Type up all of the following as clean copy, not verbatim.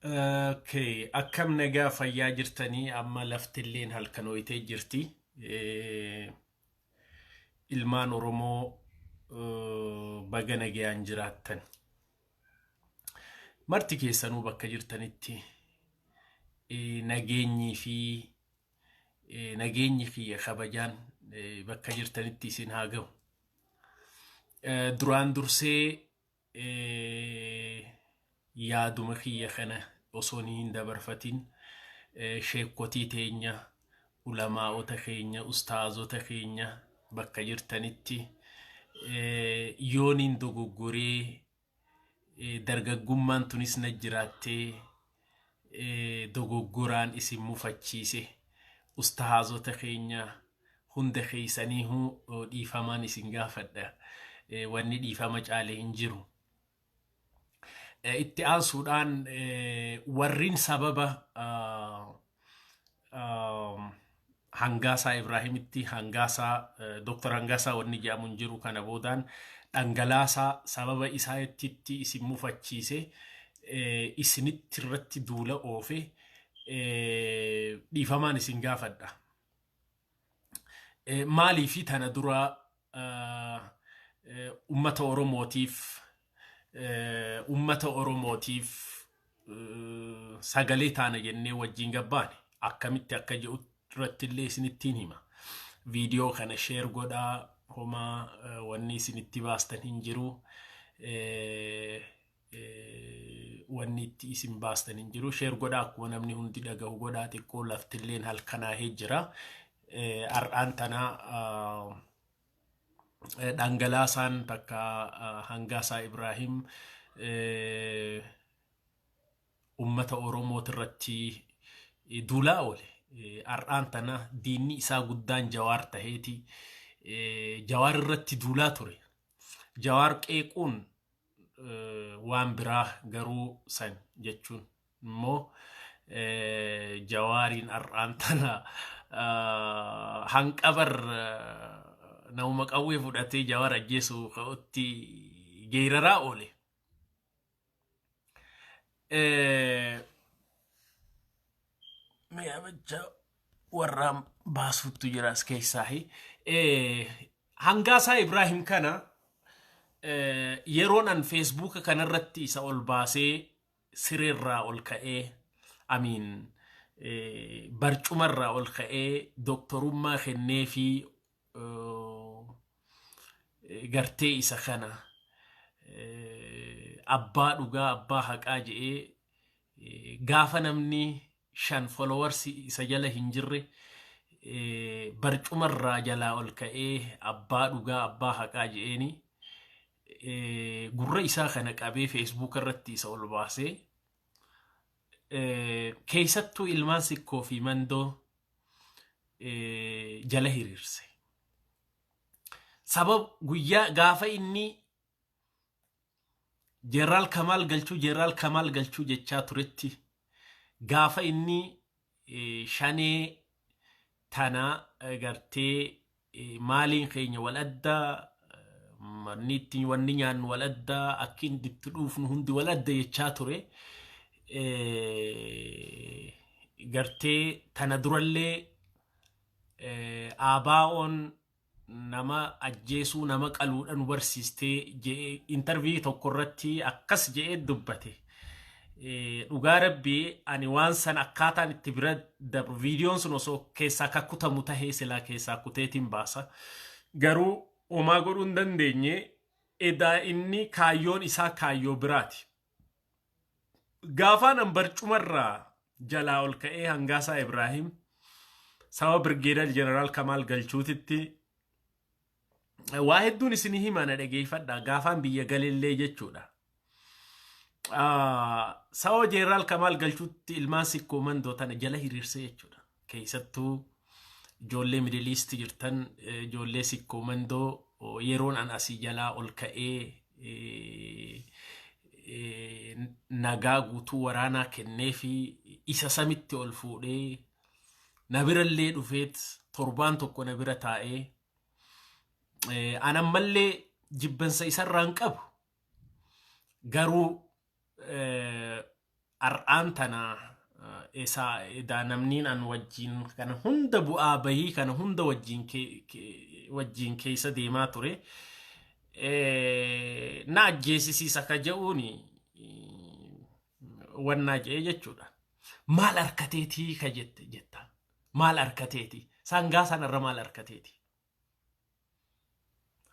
Okay, akkam nagaa fayyaa jirtanii? Amma laftilleen halkanooyitee jirti. Ilmaan Oromoo, baga nagayaan jiraattan. Marti keessanuu bakka jirtanitti nageenyii fi nageenyi kiyya kabajaan bakka jirtanitti isin haa gahu. Duraan dursee yaaduma kiyya kana osoo hin dabarfatin, sheekkotii teenya, ulamaa'ota keenya, ustaazota keenya bakka jirtanitti, yooniin dogoggoree, dargaggummaan tunis na jiraattee dogoggoraan isin mufachiise, ustaazota keenya hunda keessaniihu dhiifamaan isin gaafadha. Wanni dhiifama caale hin jiru. Itti aansuudhaan warrin sababa Hangaasaa Ibraahimitti, Hangaasaa, Dr. Hangaasaa wanni jedhamu hin jiru, kana boodaan dhangalaasaa, sababa isaatti isin mufachiise, isinitti irratti duula oofe, dhiifamaan isin gaafadha. Maaliifi tana dura ummata Oromootiif sagalee taana jennee wajjin gabbaane akkamitti akka jedhu irratti illee isinittiin hima. Viidiyoo kana share godhaa, homaa wanni isinitti baastan hin jiru. Wanni itti isin baastan hin jiru. Share godhaa, akkuma namni hundi dhagahu godhaa, xiqqoo laftilleen halkanaahee jira. Har'aan tana dhangalaasaan takka Hangaasaa Ibraahim ummata Oromoot irratti duulaa oole. Har'aan tana diinni isaa guddaan Jawaar taheeti Jawaar irratti duulaa ture. Jawaar qeequun waan biraa, garuu san jechuun immoo Jawaariin har'aan tana hanqabar namuma qawwee fudhatee Jawaar ajjeesu ka'utti geeraraa oole. Mi'a bicha warraan baasuutu jira as keessaahi. Hangaasaa Ibraahim kana yeroon an Feesbuuka kanarratti isa ol baasee, sireerraa ol ka'ee, amiin, barcumarraa ol ka'ee, doktorummaa kennee fi gartee isa kana abbaa dhugaa, abbaa haqaa je'ee, gaafa namni shan followers isa jala hin jirre barcumarraa jalaa ol ka'ee abbaa dhugaa, abbaa haqaa je'eeni gurra isaa kana qabee Feesbuuk irratti isa ol baasee, keessattuu ilmaan Sikkoo fi Mandoo jala hiriirse. Sabab guyyaa gaafa inni Jeneraal Kamaal Galchuu, Jeneraal Kamaal Galchuu jechaa turetti, gaafa inni shanee tana gartee maaliin keenya wal adda, manni itti wanni nyaannu wal adda, akki inni itti dhuufnu hundi wal adda jechaa ture. Gartee tana durallee ABO'n nama ajjeesuu, nama qaluudha nu barsiistee jedhee interview tokko irratti akkas jedhee dubbate. Dhugaa rabbii, ani waan san akkaataan itti bira dabru, viidiyoon sun osoo keessaa kakkutamu tahee silaa keessaa kuteetiin baasa. Garuu homaa godhuu hin dandeenye, edaa inni kaayyoon isaa kaayyoo biraati. Gaafaan an barcumarraa jalaa ol ka'ee Hangaasaa Ibraahim sababa Birgeedar Jeneraal Kamaal Galchuutitti waa hedduun isinii hima, na dhageeffadha, gaafaan biyya galellee jechuudha. Sababa Jeneraal Kamaal Galchuutti ilmaan Sikkoo Mandoo tana jala hiriirsee jechuudha. Keessattuu ijoollee Middle East jirtan, ijoollee Sikkoo Mandoo, yeroon an asii jalaa ol ka'ee nagaa guutuu waraanaa kennee fi isa samitti ol fuudhee na birallee dhufeet torbaan tokko na bira taa'ee, an ammallee jibbansa isarraa hin qabu. Garuu Har'aan tana isaa edaa namniin an wajjin kana hunda bu'aa bahii kana hunda wajjin keessa deemaa ture. Na ajjeesisiisa ka je'uuni wannaa je'ee jechuudha. Maal harkateetii ka jette jetta. Maal harkateeti? Sangaa sanarra maal harkateeti?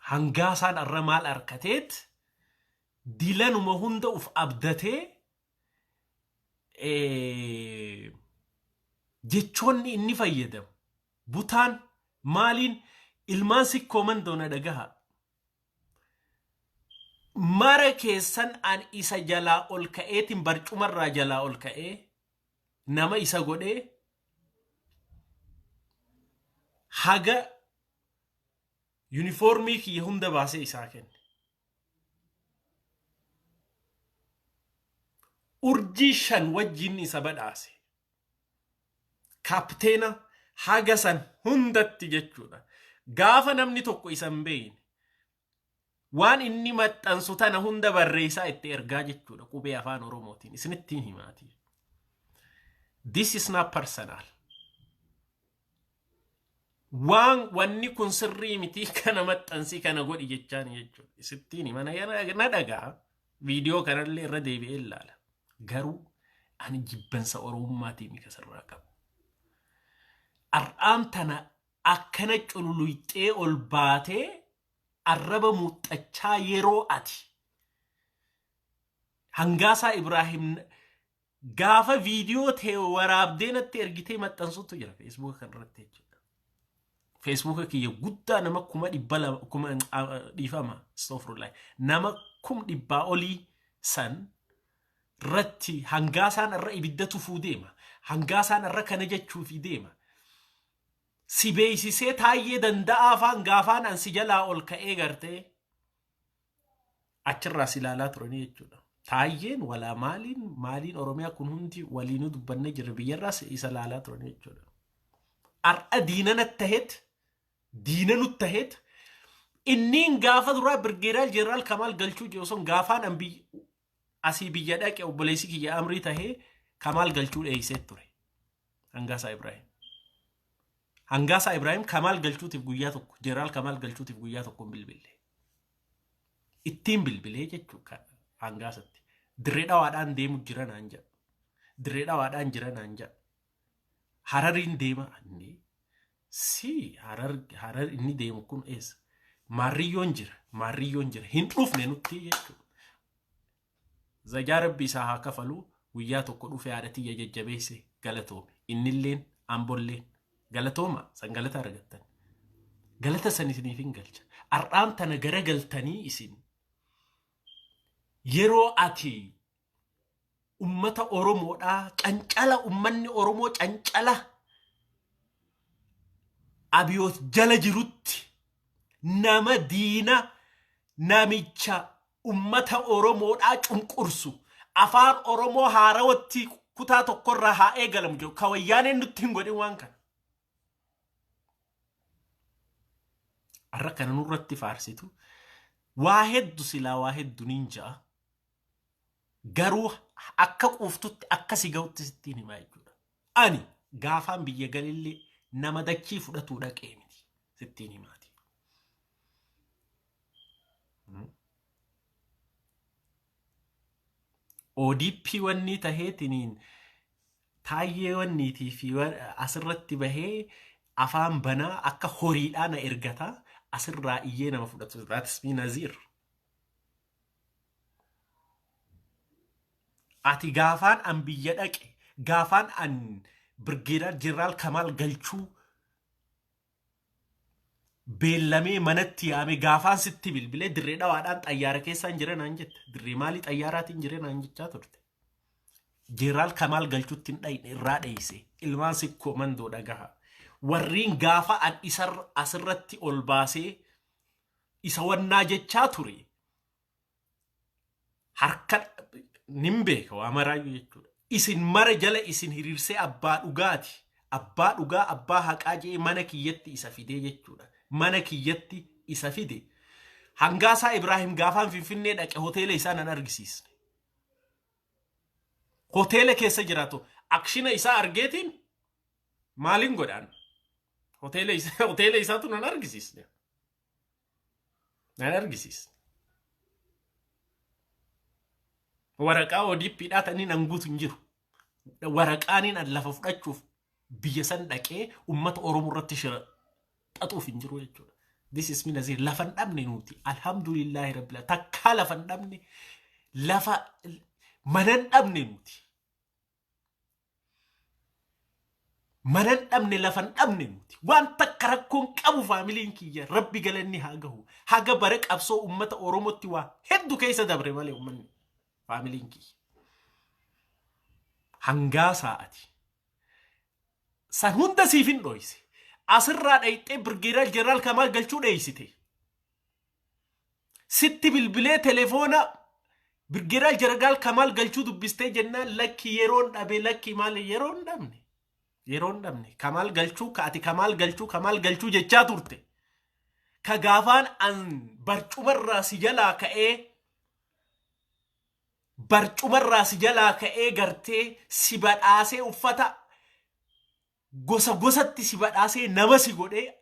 Hangaa isaan irra maal harkateet dilanuma hunda uf abdatee jechoonni inni fayyadamu butaan maaliin ilmaan Sikkoo Mandoo na dhagaha. Mara keessan an isa jalaa ol ka'eetiin barcumarraa jalaa ol ka'ee nama isa godhee haga yunifoormii kiyya hunda baasee isaa kenne. Urjii 5 wajjin isa badhaase. Kaapteena haga san hundatti jechuudha. Gaafa namni tokko isa hin beekne waan inni maxxansu tana hunda barreessaa itti ergaa jechuudha qubee afaan Oromootiin isinittiin himaati. This is not personal. Waan wanni kun sirrii miti, kana maxxansii, kana godhi jechaan jechuudha. Isittiin hima, na dhagaa, viidiyoo kanallee irra deebi'ee ilaala. Garuu ani jibbansa Oromummaatiin kasirraa qabu. Har'aan tana akkana cululuyxee ol baatee arraba muuxxachaa yeroo ati Hangaasaa Ibraahim gaafa viidiyoo ta'e waraabdee natti ergitee maxxansutu jira Feesbuuka kanarratti jechuudha. Feesbuuka kiyya guddaa nama 200,000 kuma, dhiifama, astaghfirullah, nama 100,000 olii san irratti Hangaasaan irra ibidda tufuu deema. Hangaasaan irra kana jechuufi deema. Si beeksisee Taayyee Danda'aa faan gaafaan an si jalaa ol ka'ee gartee achirraa si ilaalaa turanii jechuudha. Taayyeen walaa maaliin maaliin Oromiyaa kun hundi waliinuu dubbannee jirra, biyyarraas isa ilaalaa turanii jechuudha. Har'a diina natti taheet, diina nutti taheet, inniin gaafa duraa Birgeeraal Jeneraal Kamaal Galchuu jiru sun gaafaan an asii biyya dhaqe obboleessi kiyya amrii tahee Kamaal Galchuu dheeysee ture. Hangaasaa Ibraahim. Hangaasaa Ibraahim Kamaal Galchuutiif guyyaa tokko, Jeneraal Kamaal Galchuutiif guyyaa tokko hin bilbille. Ittiin bilbilee jechuudha Hangaasatti. Dirree Dhawaadhaan deemu jira naan jedha. Dirree Dhawaadhaan jira naan jedha. Harariin deema inni si Harar inni deemu kun eessa? Maarriyyoon jira, Maarriyyoon jira. Hin dhufne nutti jechuudha. Zajaa Rabbi isaa haa kafalu, guyyaa tokko dhufe haadha tiyya jajjabeesse, galatoome. Innilleen ambolleen galatooma, san galata argattan. Galata san isiniif hin galcha. Har'aan tana garagaltanii isin yeroo ati ummata Oromoodhaa cancala, ummanni Oromoo cancala Abiyoot jala jirutti nama diina namicha ummata Oromoodhaa cunqursu, afaan Oromoo haarawatti kutaa tokkorraa haa eegalamu jedhu ka Wayyaaneen nutti hin godhin waan kana. Har'a kana nurratti faarsitu waa heddu silaa waa heddu niin ja'a. Garuu akka quuftutti akka si ga'utti sittiin himaa jechuudha. Ani gaafaan biyya galillee nama dachii fudhatuu dhaqee miti sittiin himaati. ODP wanni taheetiniin Taayyee wanniitii fi asirratti bahee afaan banaa akka horiidhaa na ergata asirraa iyyee nama fudhatu. That's me, Nazir. Ati gaafaan an biyya dhaqe, gaafaan an Birgeedar Jeneraal Kamaal Galchuu beellamee manatti yaame, gaafaan sitti bilbilee Dirree Dhawaadhaan xayyaara keessaan jira naan jette. Dirree maalii xayyaaraatiin jira naan jechaa turte. Jeneraal Kamaal Galchuutti hin dhayne, irraa dheeyse. Ilmaan Sikkoo Mandoo dhagaha. Warriin gaafa an isarra asirratti ol baasee isa wannaa jechaa ture. Harka nin beeka waa maraayyuu jechuudha. Isin mara jala isin hiriirsee abbaa dhugaati. Abbaa dhugaa, abbaa haqaa jedhee mana kiyyatti isa fidee jechuudha. Mana kiyyatti isa fide. Hangaasaa Ibraahim gaafaan Finfinnee dhaqe hoteela isaa nan argisiisne. Hoteela keessa jiraatu akshina isaa argeetiin maaliin godhaan? Hoteela isaa hoteela isaatu nan argisiisne. Nan argisiisne. Waraqaa ODP dhaa tanii nan guutu hin jiru. Waraqaaniin an lafa fudhachuuf biyya san dhaqee uummata Oromoo irratti shira xaxuuf hin jiru jechuudha. This is Minazir. Lafa hin dhabne nuti. Alhamdulillahi rabbil takkaa lafa hin dhabne, lafa mana hin dhabne nuti. Mana hin dhabne, lafa hin dhabne nuti. Waan takka rakkoon qabu faamiliin kiyya, rabbi galanni haa gahu. Haga bara qabsoo uummata Oromootti waa hedduu keessa dabre malee uummanni faamiliin kiyya. Hangaa sa'ati. San hunda siif hin dhoyse. Asirraa dhayxee Birgeeraal Jeneraal Kamaal Galchuu dheeysite. Sitti bilbilee telefoona Birgeeraal Jeneraal Kamaal Galchuu dubbistee jennaan, lakki yeroon dhabe, lakki maal, yeroon dhabne. Yeroon dhabne. Kamaal Galchuu ka ati Kamaal Galchuu Kamaal Galchuu jechaa turte. Ka gaafaan an barcumarraa si jalaa ka'ee, barcumarraa si jalaa ka'ee gartee si badhaasee, uffata gosa gosatti si badhaasee, nama si godhee,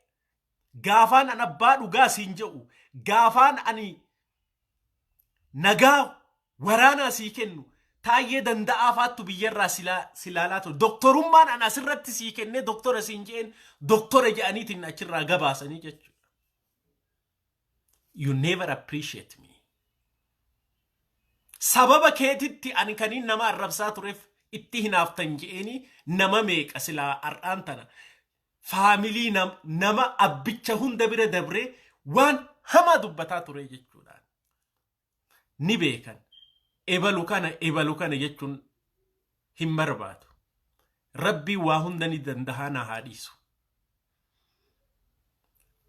gaafaan an abbaa dhugaa siin jedhu, gaafaan ani nagaa waraanaa sii kennu, Taayyee Danda'aa faattu biyyarraa si laalaa ture. Doktorummaan an asirratti sii kennee doktora siin je'een, doktora jedhaniitiin achirraa gabaasanii jechuudha. You never appreciate me. Sababa keetitti ani kaniin nama arrabsaa tureef itti hinaaftan je'eeni nama meeqa silaa har'aan tana faamilii nama abbicha hunda bira dabree waan hamaa dubbataa ture jechuudhaan. Ni beekan. Ebalu kana, ebalu kana jechuun hin barbaadu. Rabbiin waa hunda ni dandahaa, na haa dhiisu.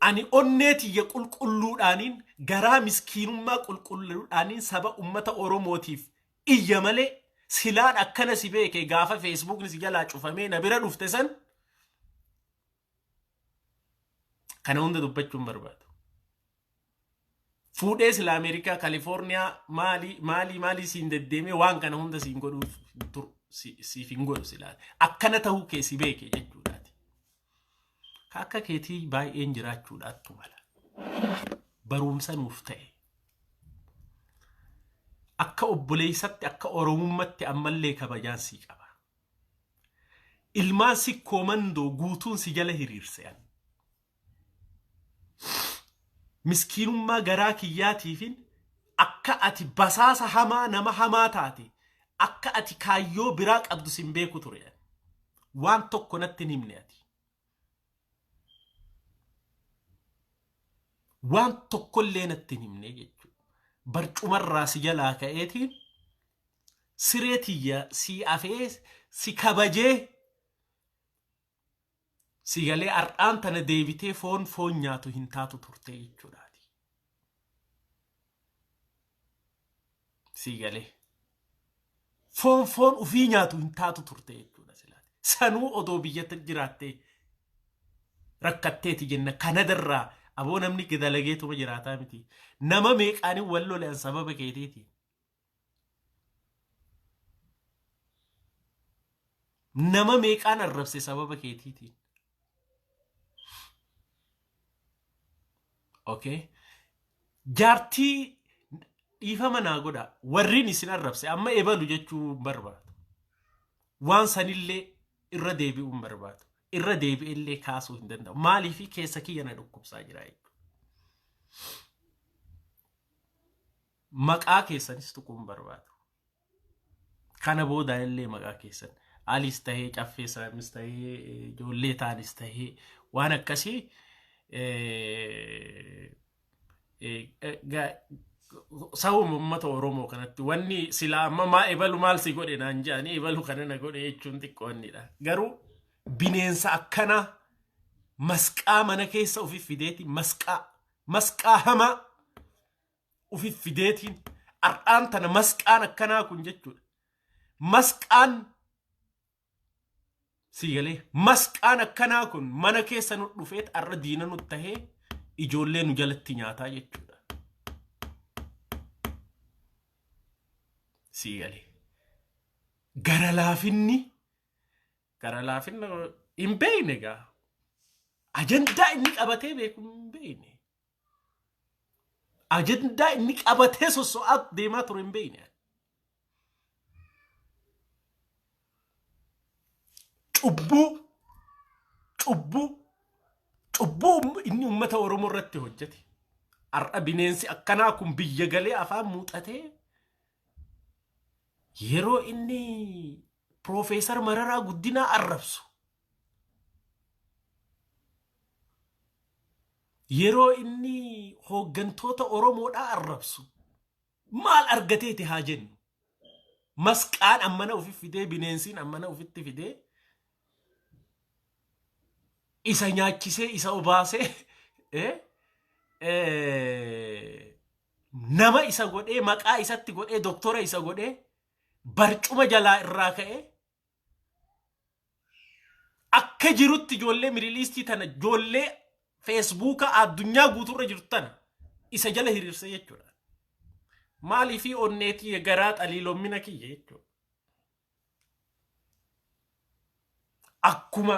Ani onnee tiyya qulqulluudhaaniin, garaa miskiinummaa qulqulluudhaaniin saba ummata Oromootiif iyya malee, silaan akkana si beeke gaafa Feesbuukni si jalaa cufamee na bira dhufte san kana hunda dubbachuu hin barbaadu. Fuudhee sila Ameerikaa, Kalifoorniyaa, maalii maalii maalii siin deddeemee waan kana hunda siin godhuuf turu siif hin godhu silaa. Akkana ta'uu kee si beeke jechuudhaati. Ka akka keetii baay'een jiraachuudhaattu mala. Barumsa nuuf ta'e. Akka obboleessatti, akka Oromummatti ammallee kabajaan sii qaba. Ilmaan Sikkoo Mandoo guutuun si jala hiriirse an. Miskiinummaa garaa kiyyaatiifin akka ati basaasa hamaa, nama hamaa taate, akka ati kaayyoo biraa qabdu sin beeku ture. Waan tokko natti hin himne ati. Waan tokkollee natti hin himne jechuudha. Barcumarraa si jalaa ka'eetiin siree tiyya si afee, si kabajee, si galee, har'aan tana deebitee foon foon nyaatu hin taatu turte jechuudhaati. Si galee foon foon ufii nyaatu hin taatu turte jechuudha silaati. Sanuu odoo biyyatti jiraattee rakkatteeti jenna Kanadarraa aboo namni dalageetuma jiraataa miti. Nama meeqaanin wal lole an sababa keetiiti. Nama meeqaan arrabse sababa keetiitiin. Okay. Jaartii, dhiifama naa godha. Warriin isin arrabse amma ebalu jechuu hin barbaadu. Waan sanillee irra deebi'uu hin barbaadu. Irra deebi'ellee kaasuu hin danda'u. Maaliif keessa kiyya na dhukkubsaa jira jechuudha. Maqaa keessanis tuquu hin barbaadu. Kana booda illee maqaa keessan Alis tahee, Caffee Saamis tahee, ijoollee taanis tahee, waan akkasii sabuma uummata Oromoo kanatti wanni silaa amma maa ebalu maal si godhe naan jedhanii, ebalu kana na godhe jechuun xiqqoonnidha. Garuu bineensa akkanaa masqaa mana keessa ofi fideeti, masqaa masqaa hamaa ufi fideetiin har'aan tana masqaan akkanaa kun jechuudha. Masqaan sii galee, masqaan akkanaa kun mana keessa nu dhufeet har'a diina nu tahee ijoollee nu jalatti nyaataa jechuudha. Sii galee. Gara laafinni gara laafinna hin beekne gaa. Ajandaa inni qabatee beeku hin beekne. Ajandaa inni qabatee sosso'aa deemaa ture hin beekne. Cubbuu cubbuu cubbuu inni uummata Oromoo irratti hojjete. Har'a bineensi akkanaa kun biyya galee afaan muuxatee yeroo inni Piroofeesar Mararaa Guddinaa arrabsu yeroo inni hooggantoota Oromoodhaa arrabsu maal argateeti haa jennu. Masqaan ammana ofi fidee bineensiin ammana ofitti fidee isa nyaachisee isa obaasee eh, eh, nama isa godhee maqaa isatti godhee doktora isa godhee barcuma jalaa irraa ka'ee akka jirutti ijoollee Middle tana ijoollee feesbuuka addunyaa guutuurra jirtu tana isa jala hiriirse jechuudha. Maaliifii onneetii garaa xaliiloommina kiyya jechuudha. Akkuma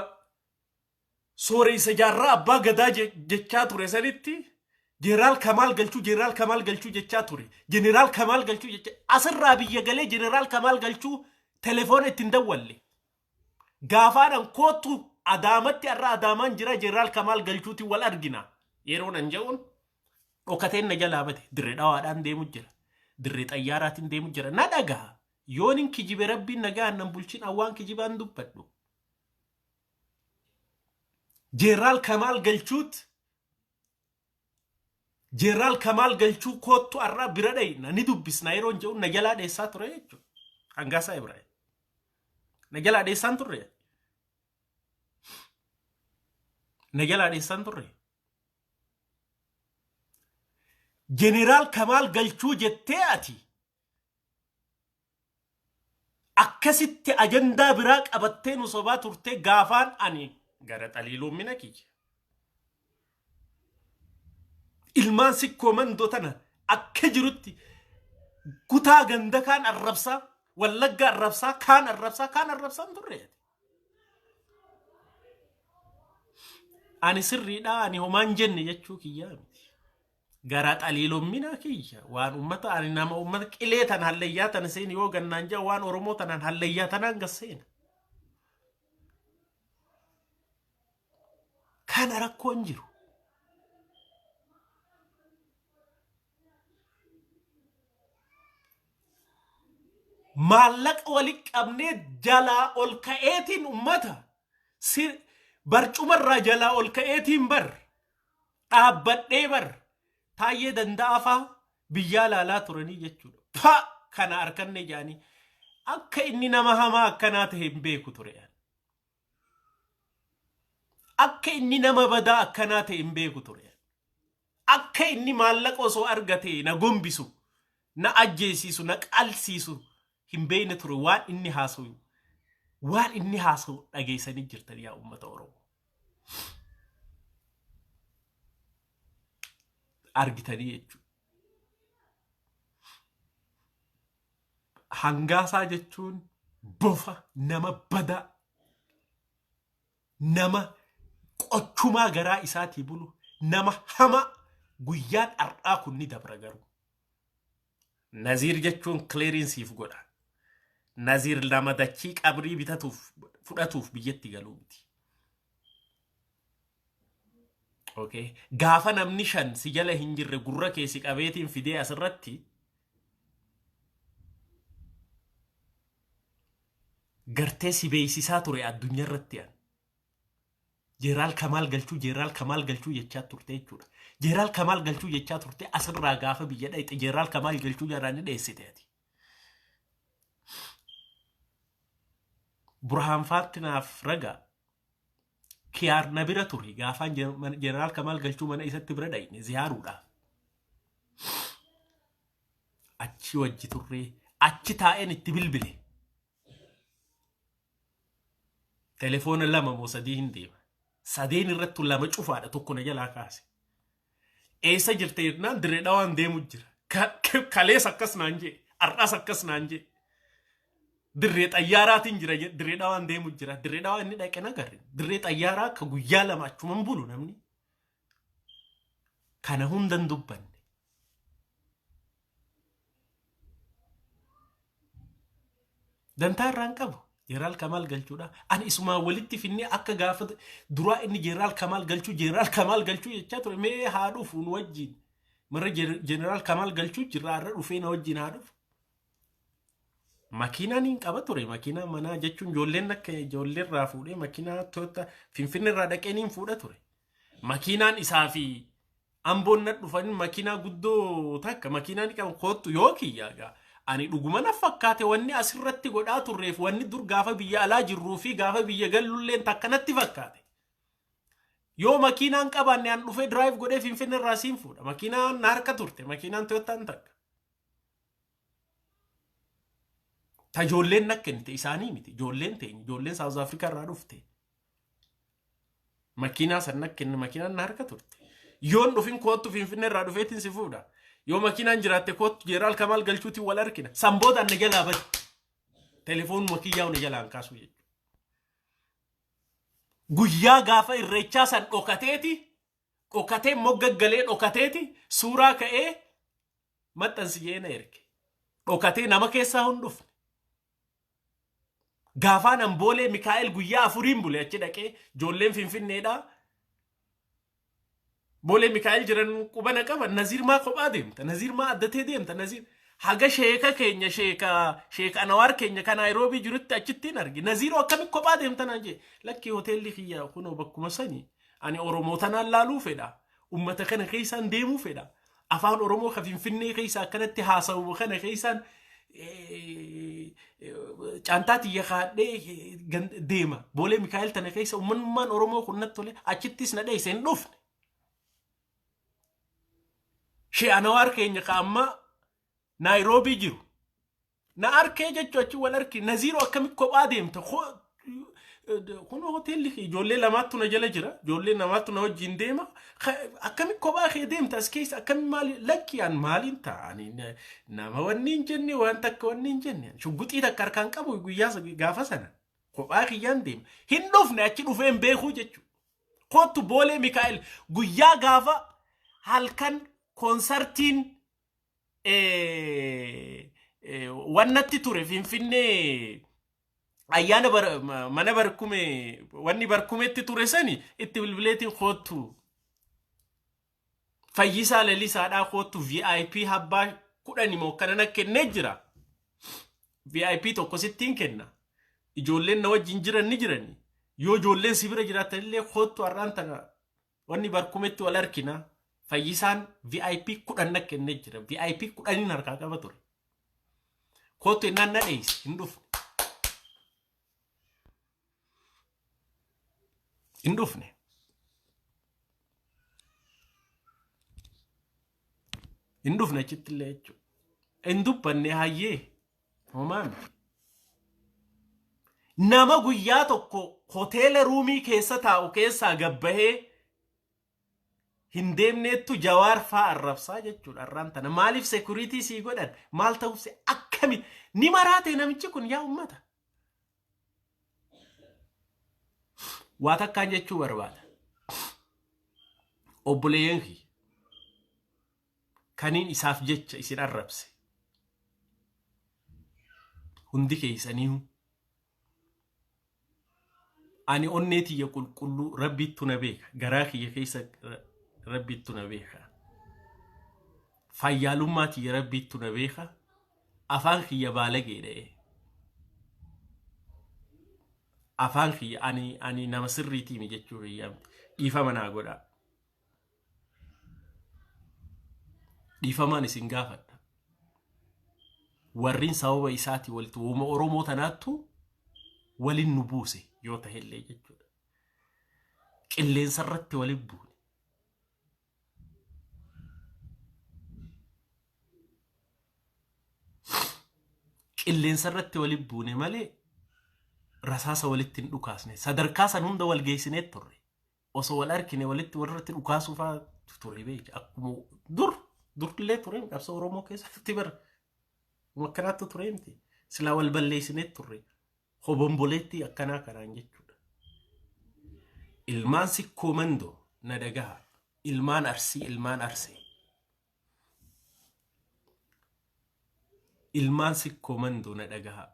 Sooreysa Jaarraa Abbaa Gadaa jechaa ture sanitti Jeneraal Kamaal Galchuu Jeneraal Kamaal Galchuu jechaa ture. Jeneraal Kamaal Galchuu jecha asirraa biyya galee Jeneraal Kamaal Galchuu telefoona ittiin dawwalle. Gaafaadhaan koottu Adaamatti har'a Adaamaan jira Jeneraal Kamaal Galchuutiin wal argina. Yeroo nan jedhuun dhokateen na jalaa bade dirree dhawaadhaan deemu jira. Dirree xayyaaraatiin deemu jira. Na dhagaha. Yoon hin kijibe rabbiin nagaan nan bulchin awwaan kijibaan dubbadhu. Jeeraal Kamaal Galchuut Jeeraal Kamaal Galchuu koottu har'aa bira dhayna ni dubbisna yeroo hin jedhu na jalaa dheessaa ture jechuudha. Hangaasaa Ibraahim. Na jalaa dheessaan turre. Na jalaa dheessaan turre. Jeneraal Kamaal Galchuu jettee ati Akkasitti ajandaa biraa qabattee nu sobaa turtee gaafaan ani gara xaliiloommina kiyya. Ilmaan sikkoo mandoo tana akka jirutti kutaa ganda kaan arrabsaa, wallagga arrabsaa, kaan arrabsaa, kaan arrabsaa hin turre. Ani sirriidha, ani homaan jenne jechuu kiyyaa miti. Gara xaliilommina kiyya waan ummata ani nama ummata qilee tan hallayyaa tan seeni yoo gannaan jaa waan Oromoo tanaan hallayyaa tanaan gasseena. Kana rakkoon jiru. Maallaqa walitti qabnee jalaa ol ka'eetiin ummata barcumarraa jalaa ol ka'eetiin bar dhaabbadhee bar taayyee danda'aa faa biyyaa laalaa turanii jechuudha. Pa kana harkanne jedhanii akka inni nama hamaa akkanaa ta'e hin beeku ture. Akka inni nama badaa akkanaa ta'e hin beeku ture. Akka inni maallaqa osoo argate na gombisu, na ajjeesiisu, na qalsiisu hin beekne ture waan inni haasa'u. Waan inni haasa'u dhageessanii jirtan yaa uummata Oromoo. Argitanii jechuudha. Hangaasaa jechuun bofa nama badaa nama qochumaa garaa isaatii bulu nama hamaa guyyaan har'aa kun ni dabra garuu. Naziir jechuun clearing siif godha. Naziir lama dachii qabrii bitatuuf fudhatuuf biyyatti galuu miti. Okay. Gaafa namni shan si jala hin jirre gurra kee si qabeetiin fidee asirratti gartee si beeksisaa ture addunyaa irratti an. Jeeraal Kamaal Galchuu Jeeraal Kamaal Galchuu jechaa turte jechuudha. Jeeraal Kamaal Galchuu jechaa turte asirraa gaafa biyya dhayxe Jeeraal Kamaal Galchuu jalaa ni dheessite ati. Burhaan Faatti naaf ragaa. Kiyaar na bira ture gaafaan Jeneraal Kamaal Galchuu mana isatti bira dhayne ziyaaruudhaaf. Achi wajji turree achi taa'een itti bilbile. Telefoona lama moo sadii hin deema. Sadeen irrattu lama cufaadha tokko na jalaa kaase. Eessa jirte jennaan dirree dhawaan deemu jira. Kalees akkas naan jee har'as akkas naan jee. Dirree xayyaaraatiin jira dirree dhawaan deemu jira. Dirree dhawaa inni dhaqe nagarre. Dirree xayyaaraa akka guyyaa 2 achuman bulu namni. Kana hundan dubbanne. Dantaa irraa hin qabu. Jeneraal Kamaal Galchuudha. Ani isumaan walitti finnee akka gaafa duraa inni Jeneraal Kamaal Galchuu Jeneraal Kamaal Galchuu jechaa ture mee haa dhufu nu wajjin. Marra Jeneraal Kamaal Galchuu jirra har'a dhufee na wajjin haa dhufu. Makiinaan hin qaba ture. Makiinaa manaa jechuun ijoolleen akka ijoollee irraa fuudhee makiinaa Toyota Finfinnee irraa dhaqee niin fuudha ture. Makiinaan isaa fi Amboon na dhufan makiinaa guddoo takka makiinaa ni qaban koottu yoo kiyya egaa ani dhuguma na fakkaate wanni asirratti godhaa turreef wanni dur gaafa biyya alaa jirruu fi gaafa biyya gallulleen takka natti fakkaate. Yoo makiinaan qabaanne an dhufee drive godhee Finfinnee irraa siin fuudha. Makiinaan na harka turte makiinaan Toyotaan takka. Ta ijoolleen na kennite isaanii miti ijoolleen teenya ijoolleen South Africa irraa dhufte. Makiinaa san na kenne makiinaan na harka turte. Yoon dhufin koottu Finfinnee irraa dhufeetiin si fuudha. Yoo makiinaan jiraatte koottu Jeneraal Kamaal Galchuutiin wal argina. San booda na jalaa bade. Telefoonuma kiyyaa na jalaan kaasuu jechuudha. Guyyaa gaafa irreechaa san dhokateeti dhokatee mogga galee dhokateeti suuraa ka'ee maxxansi jee na erge. Dhokatee nama keessaa hin dhufne. Gaafaan an Boolee Mikaa'el guyyaa afuriin bule achi dhaqee ijoolleen Finfinneedha. Boolee Mikaa'el jiran qubana qaban Naziir maa kophaa deemta? Naziir maa addatee deemta? Naziir haga sheeka keenya sheeka sheeka Anawaar keenya kan Naayiroobii jirutti achitti hin arge. Naziiroo akkamitti kophaa deemta naan jee? Lakkii hoteelli kiyya kunoo bakkuma sani ani Oromoo tanaan laaluu fedha. Ummata kana keessaan deemuu fedha. Afaan Oromoo ka Finfinnee keessa akkanatti haasa'u kana keessaan caantaa tiyya kaadhee deema. Boolee Mikaa'el tana keessa uummanummaan Oromoo kun natti tole achittis na dheesse hin dhufne. Shee Anawaar keenya ka amma Naayiroobii jiru. Na arkee jechuun achi wal arki Naziiroo akkamitti kophaa deemta? Kun hoteelli kee ijoollee lamaattu na jala jira. Ijoollee namaattu na wajjin deema. Akkamitti kophaa kee deemta as keessa akkami maali lakki an maaliin ta'a ani nama wanni hin jenne waan takka wanni hin jenne shugguxii takka harkaan qabu guyyaa gaafa sana kophaa kiyyaan deema. Hin dhufne achi dhufee hin beekuu jechuudha. Kottu Boolee Mikaa'el guyyaa gaafa halkan koonsartiin wannatti ture Finfinnee ayyaana mana barkume wanni barkumetti ture sani itti bilbileetiin koottu Fayyisaa Lalisaadhaa koottu VIP habbaa 10 moo akkana na kennee jira. VIP tokko sittiin kenna. Ijoolleen na wajjin jiran ni jirani. Yoo ijoolleen si bira jiraatan illee koottu har'aan tana wanni barkumetti wal argina. Fayyisaan VIP 10 na kennee jira. VIP 10n harkaa qaba ture. Koottu innaan na dheeyse hin dhufne. Hin dhufne. Hin dhufne achitti illee jechuudha. Hin dubbanne hayyee homaa miti. Nama guyyaa tokko hoteela ruumii keessa taa'u keessaa gabbahee hin deemneettu Jawaar faa arrabsaa jechuudha har'aan tana. Maaliif security sii godhan? Maal ta'uuf si akkami? Ni maraate namichi kun yaa ummata. Waa takkaan jechuu barbaada. Obboleeyyan kiyya kaniin isaaf jecha isin arrabse hundi keessaniihu ani onnee tiyya qulqulluu rabbiittu na beeka garaa kiyya keessa rabbiittu na beeka fayyaalummaa tiyya rabbiittu na beeka afaan kiyya baalageedha afaan kiyya ani nama sirriitiimi jechuu kiyya dhiifama naa godhaa Dhiifamaan isin gaafadha. Warriin sababa isaatii walitti uuma Oromoo tanaattu waliin nu buuse yoo tahellee jechuudha. Qilleensa irratti waliin buune. Qilleensa irratti waliin buune malee rasaasa walitti hin dhukaasne. Sadarkaa san hunda wal geessinee turre. Osoo wal arkine walitti walirratti dhukaasuu fa'aa ture beeki. Akkuma dur durillee ture qabsoo Oromoo keessatti bara akkanaatti ture miti. Silaa wal balleessinee turre hobomboleetti akkanaa kanaan jechuudha. Ilmaan Sikkoo Mandoo na dhagaha. Ilmaan Arsii, ilmaan Arsee. Ilmaan Sikkoo Mandoo na dhagaha.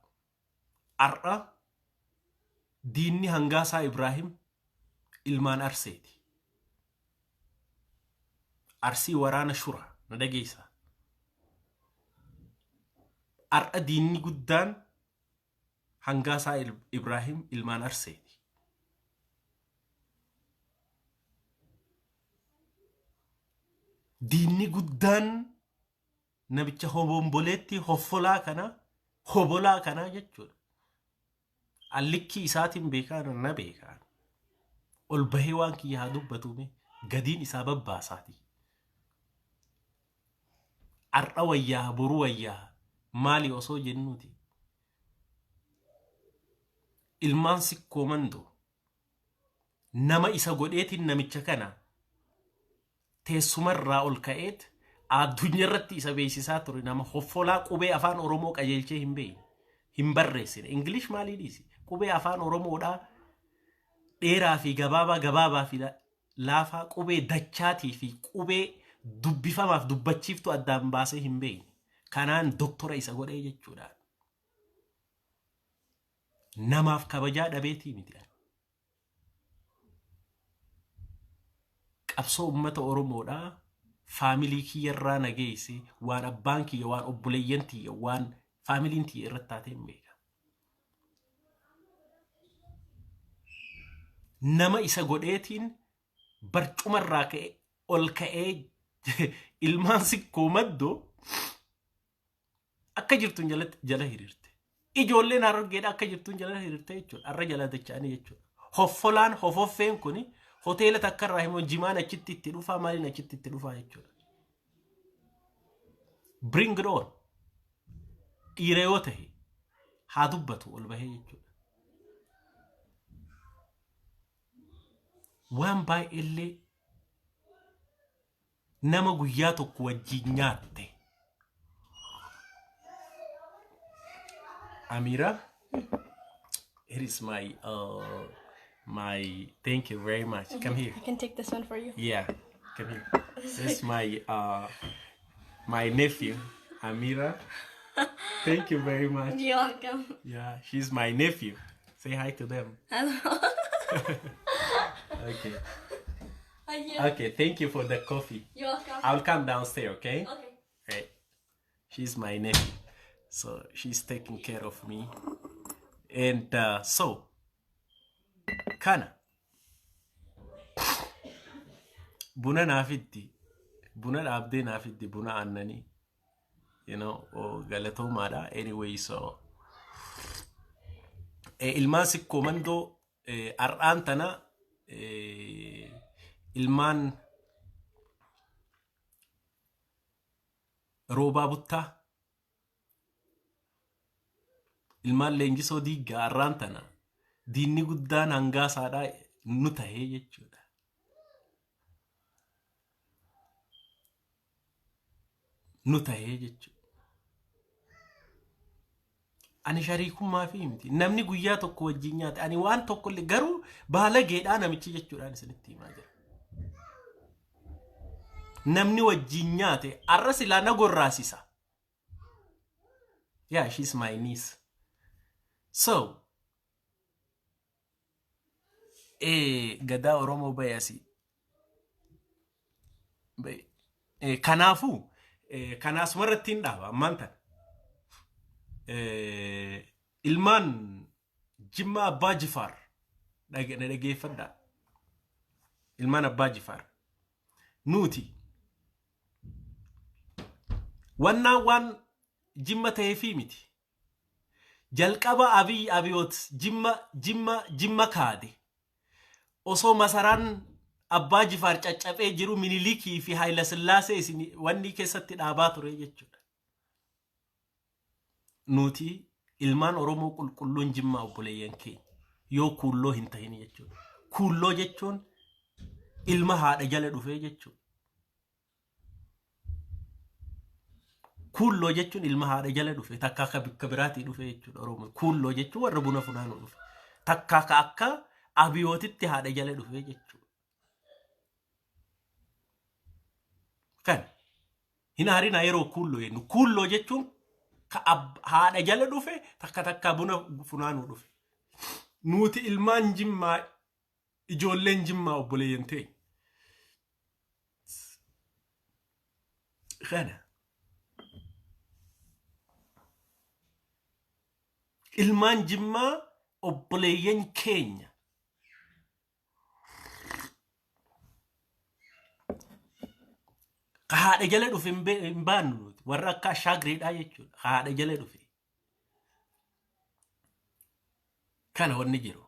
Har'a diinni Hangaasaa Ibraahim ilmaan Arseeti. Arsii waraana shura na dhageessa. Har'a diinni guddaan Hangaasaa Ibraahim ilmaan Arseeti. Diinni guddaan namicha hobomboleetti hoffolaa kana, hobolaa kanaa jechuudha. Allikkii isaatiin beekaa, na beekaa. Ol bahee waan kiyya haa dubbatuume, gadiin isaa babbaasaati. Har'a wayyaa, boru wayyaa, maali osoo jennuuti. Ilmaan Sikkoo Mandoo nama isa godheetiin namicha kana teessumarraa ol ka'eet addunyaa irratti isa beeksisaa ture, nama hoffolaa qubee Afaan Oromoo qajeelchee hin beekne, hin barreessine. English maalii dhiisi, qubee Afaan Oromoodhaa dheeraa fi gabaabaa, gabaabaa fi laafaa, qubee dachaatii fi qubee dubbifamaaf dubbachiiftu addaan baasee hin beekne kanaan doktora isa godhee jechuudha. Namaaf kabajaa dhabeetii miti. Qabsoo uummata Oromoodhaa faamilii kiyyarraa na geesse, waan abbaan kiyya, waan obboleeyyan tiyya, waan faamiliin tiyya irratti taatee hin beeka. Nama isa godheetiin barcumarraa ka'e ol ka'ee, ilmaan Sikkoo Maddoo akka jirtuun jalatti jala hiriirte. Ijoolleen Harargeedha akka jirtuun jala hiriirte jechuudha. Har'a jala dacha'anii jechuudha. Hoffolaan hofoffeen kuni hoteela takka irraa himoo jimaan achitti itti dhufaa, maaliin achitti itti dhufaa jechuudha. Bring it on. Dhiira yoo ta'e haa dubbatu ol bahee jechuudha. Waan baay'eellee nama guyyaa tokko wajjin nyaatte. Amira, here is my thank you very much. Come here. I can take this one for you. Yeah, come here. This is my nephew, Amira. Thank you very much. You're welcome. Yeah, she's my nephew. Say hi to them. Hello. Okay. Hi. Okay, thank you for the coffee. You're welcome. I'll come downstairs, okay? Okay. Right. She's my nephew. So she's taking care of me. And so, kana buna naafiddi, buna dhaabdee naafiddi, buna aannanii, oh, galatoomaadha. Anyway, so ilmaan Sikkoo Mandoo, har'aan tana ilmaan Roobaa Buttaa, ilmaan Leenjisoo Diiggaa, har'aan tana diinni guddaan Hangaasaadhaa nu tahee jechuudha. Nu tahee jechuudha. Ani shariikummaa fi miti. Namni guyyaa tokko wajjin nyaate ani waan tokkollee, garuu baalageedhaa namichi jechuudhaan isinitti himaa jira. Namni wajjin nyaate har'a silaa na gorraasisa. Yeah, she's my niece. So, gadaa Oromoo bahe asii. Bahe. Kanaafuu kanaasuma irratti hin dhaaba ammaan tana. Ilmaan Jimmaa Abbaa Jifaar na dhageeffadhaa. Ilmaan Abbaa Jifaar. Nuti wannaan waan Jimma ta'eefii miti. Jalqaba Abiy Abiyoot Jimma kaade. Osoo masaraan Abbaa Jifaar caccabee jiru Minilikii fi Haayila Sillaasee isin wanni keessatti dhaabaa ture jechuudha. Nuti ilmaan Oromoo qulqulluun Jimmaa obboleeyyan keenya yoo kuulloo hin tahin jechuudha. Kuulloo jechuun ilma haadha jala dhufee jechuudha. Kuulloo jechuun ilma haadha jala dhufe, takka akka bikka biraatii dhufe jechuudha Oromoo. Kuulloo jechuun warra buna funaanuu dhufe. Takka akka akka abiyootitti haadha jala dhufe jechuudha. Kan hin aarinaa yeroo kuulloo jennu. Kuulloo jechuun ka haadha jala dhufe, takka takka buna funaanuu dhufe. Nuti ilmaan Jimmaa, ijoolleen Jimmaa obboleeyyan ta'e. Kana. Ilmaan Jimmaa obboleeyyan keenya. Ka haadha jala dhufe hin baannu nuti. Warra akka ashaagreedhaa jechuudha. Ka haadha jala dhufe. Kana wanni jiru.